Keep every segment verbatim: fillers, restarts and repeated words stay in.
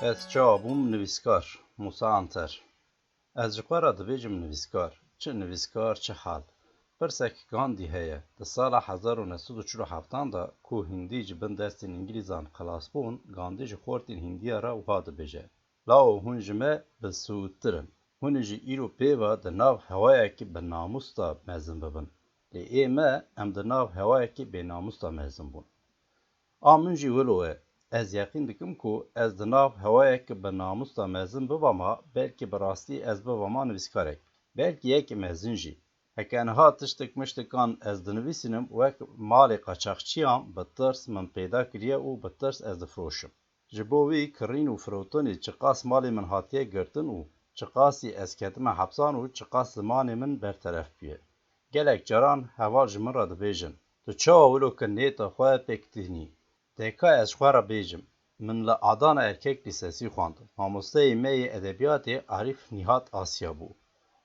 Ez çawa bûm nivîskar? Musa Anter. Ez ji xwe re dibêjim nivîskar. Çi nivîskar, çi hal. Pirsek Gandî heye. Di sala hezar û neh sed û çil û heftan de ku Hindî ji bin destên Îngilîzan xilas bûn, Gandî ji xortên Hîndiya re wiha dibêje, Lawo hûn ji me bi sûdtir in. Hûn ê jî îro pêva di nav hewayekî bi namûs de mezin bibin. Lê ê me, em di nav hewayekî bênamûs de mezin bûn. A min jî wilo ye. Ez yeqîn dikim ku ez di nav hewayekî bi namûs de mezin bibama, belkî bi rastî ez bibama nivîskarek. Belkî yekî mezin jî. Heke niha tiştik miştikan ez dinivîsînim, wek malê qaçaxçiyan bi tirs min peyda kiriye û bi tirs ez difiroşim. Ji bo wî kirîn û firotinê çiqas malê min hatiye girtin û çiqasî ez ketime hepsan û çiqas zimanê min berteref bûye. Gelek caran heval ji min re dibêjin, Tu çawa wilo kiriniyeta xwe pêk tînî? Deka ez ji xwe re bêjim, min li Adana Erkek Lîsesî xwend. Mamosteyê me yê edebiyatê Arîf Nîhat Asya bû.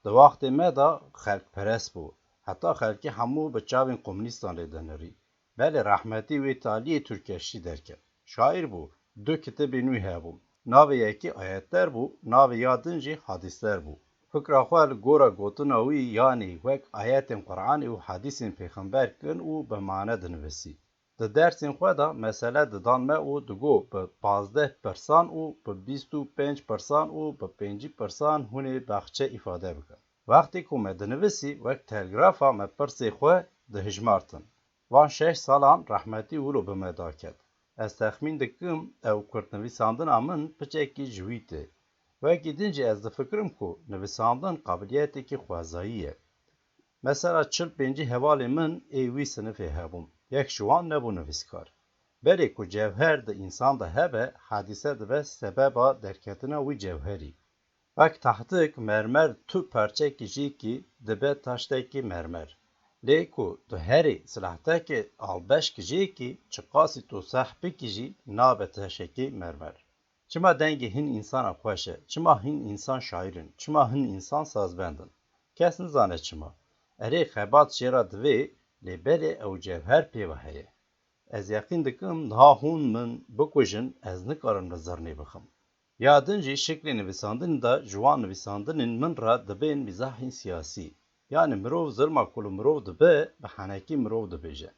Di wextê me de xelkperest bû. Heta xelkê hemû bi çavên komunîstan lê dinirî. Belê rehmetî wê taliyê Tirkeşî derket. Şaîr bû, du kitêbên wî hebûn. Navê yekî Ayetler bû, navê ya din jî Hadîsler bû. Fikra xwe li gora gotina wî, yanî wek ayetên Quranê û hadîsên pêxember kin û bi mane dinivîsî. Di dersên xwe de mesele didan me û digot bi pazdeh pirsan û bi bîst û pênc pirsan û bi pêncî pirsan hûn ê baxçe îfade bikin. Wextê ku me dinivîsî, wek telgrafa me pirsê xwe dihijmartin. Van şeş salan rehmetî wilo bi me daket. Ez texmîn dikim ew kurtnivîsandina min piçekî ji wî tê. Wekî din jî ez difikirim ku nivîsandin qabiliyeteke xwezayî ye. Mesela çil pêncî hevalên min ê wî sinifê hebûn. Yek ji wan nebû nivîskar. Berê ku cewher di însan de hebe, hadîse dibe sebeba derketina wî cewherî. Wek tahtik mermer tu parçekî jî kî dibe taştekî mermer. Lê ku tu herî silahtekê albeşk jê kî, çiqasî tu seh bikî jî nabe taşekî mermer. Çima dengê hin însana xweş e? Çima hin însan şaîr in? Çima hin însan sazbend in? Kes nizane çima. Erê, xebat jê re divê, lê belê ew cewher pê ve heye. Ez yeqîn dikim, niha hûn min bikujin, ez nikarim li zirnê bixim. Ya din jî şiklê nivîsandinê de ji wan nivîsandinên min re dibên mîzahên siyasî. Yanî mirov zilma ku li mirov dibe, bi henekî mirov dibêje.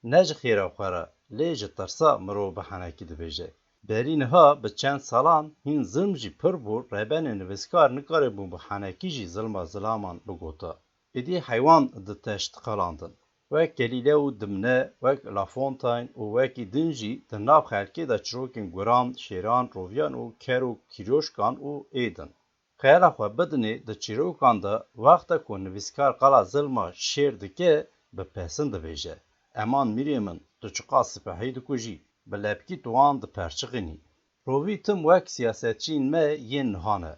Ne ji xêra xwe re, lê ji tirsa mirov bi henekî dibêje. Berî niha bi çend salan hîn zilm jî pir bû, rebenê nivîskar nikaribû bi henekî jî zilma zilaman bigota. Êdî heywan diteştiqelandin. Wek Galileo û dimne, wek La Fontaine û wekî din jî di nav xelkê de çirokên guran, şêran, roviyan û ker û kîroşkan û êdin. Xeyala xwe bidinê di çîrokan de, wexta ku nivîskar qala zilma şêr dike, bi pesin dibêje, Eman mîrê min, tu çiqas sipehî dikujî, bi lepkî tu wan diperçiqînî. Rovî tim wek siyasetçiyên me yên niha ne.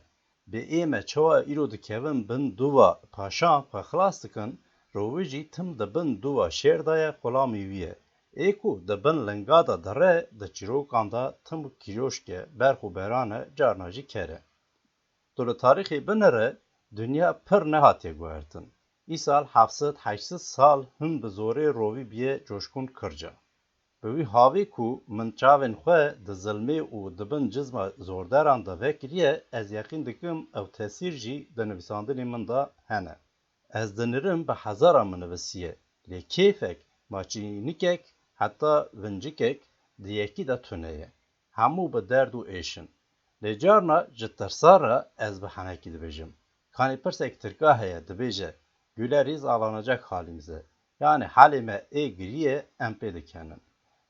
Bê ê me çawa îro dikevin bin dûva paşan xwe xilas dikin, rovî jî tim di bin dûva şêr de ye, xulamî wî ye. Ê ku di bin linga de dire, di çîrokan de tim kîroşk e, berx û beran e, carna jî ker e. Tu li tarîxê binire, dinya pir nehatiye guhertin. Îsal heft sed heşt sed sal hin bi zorê rovî bûye coşkûn kirca. Bi wî havî ku min çavên xwe di zilmê û di bin cizma zordaran de vekiriye, ez yeqîn dikim ew tesîr jî di nivîsandinê min de hene. Ez dinirim bi hezaran min nivîsiye, lê kêfek, maçînikek, heta vincikek di yekî de tune ye. Hemû bi derd û êş in. Lê carna ji tirsa re ez bi henekî dibêjim. Kanî pirsek tirka heye, dibêje, Güler yüz ağlanacak halimize. Yanî halê me ê girî ye, em pê dikenin.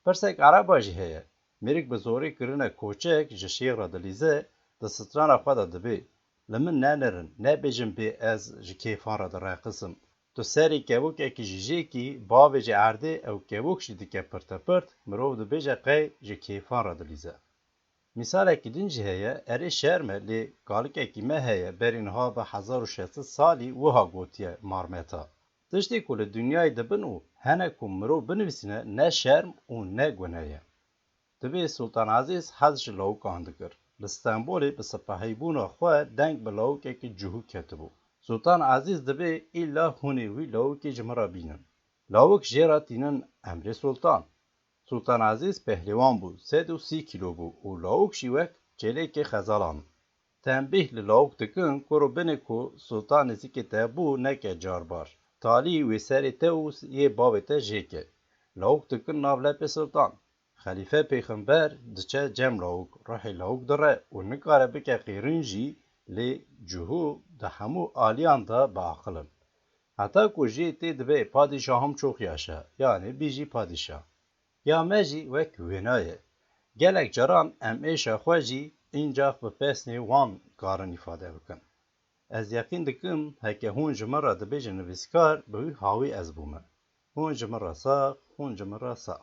Pirsek ereba jî heye. Mêrik bi zorê kirine koçek ji şêx re dilîze, di strana xwe de dibê, Li min nenerin, nebêjin bê ez ji kêfan re direqisim. Tu serê kevokekî jî jêkî, bavêje erdê, ew kevok jî dike pirtepirt, mirov dibêje qey ji kêfan re dilîze. Mîsalekî din jî heye, erê şerm e, lê kalikekî me heye, berî niha bi hezar û şeş sed salî wiha gotiye marmeta. Tiştê ku li dinyayê dibin û hene ku mirov binivîsîne ne şerm û ne gune ye. Dibê Sultan Ezîz hez ji lawikan dikir. Li Stenbolê bi sipehîbûna xwe deng bi lawikekî cihû ketibû. Sultan Ezîz dibê îlla hûn ê wî lawikê ji min re bînin. Lawik jê re tînin emrê Sultan. Sultan Ezîz pehlêwan bû, sed û sî kîlo bû û lawik jî wek Çêlekê xezalan. Tenbîh li lawik dikin, kuro binê ku Sultan nêzîkê te bû, neke carbar. Talî wê serê te û yê bavê te jêke. Lawik dikin nav lepê Sultan. Xelîfe pêxember diçe cem lawik, ruhê lawik dire û nikare bike qîrin jî, lê cihû di hemû aliyan de bi aqil in. Heta ku jê tê dibe padîşahim çok yaşa, yanê bîjî padîşah. Ya me jî wek wêna ye. Gelek caran em êşa xwe jî încax bi pesnê wan karin îfade bikin. Ez yeqîn dikim, heke hûn ji min re dibêjin nivîskar, bi wî hawî ez bûme. Hûn ji min re sax, hûn ji min re sax.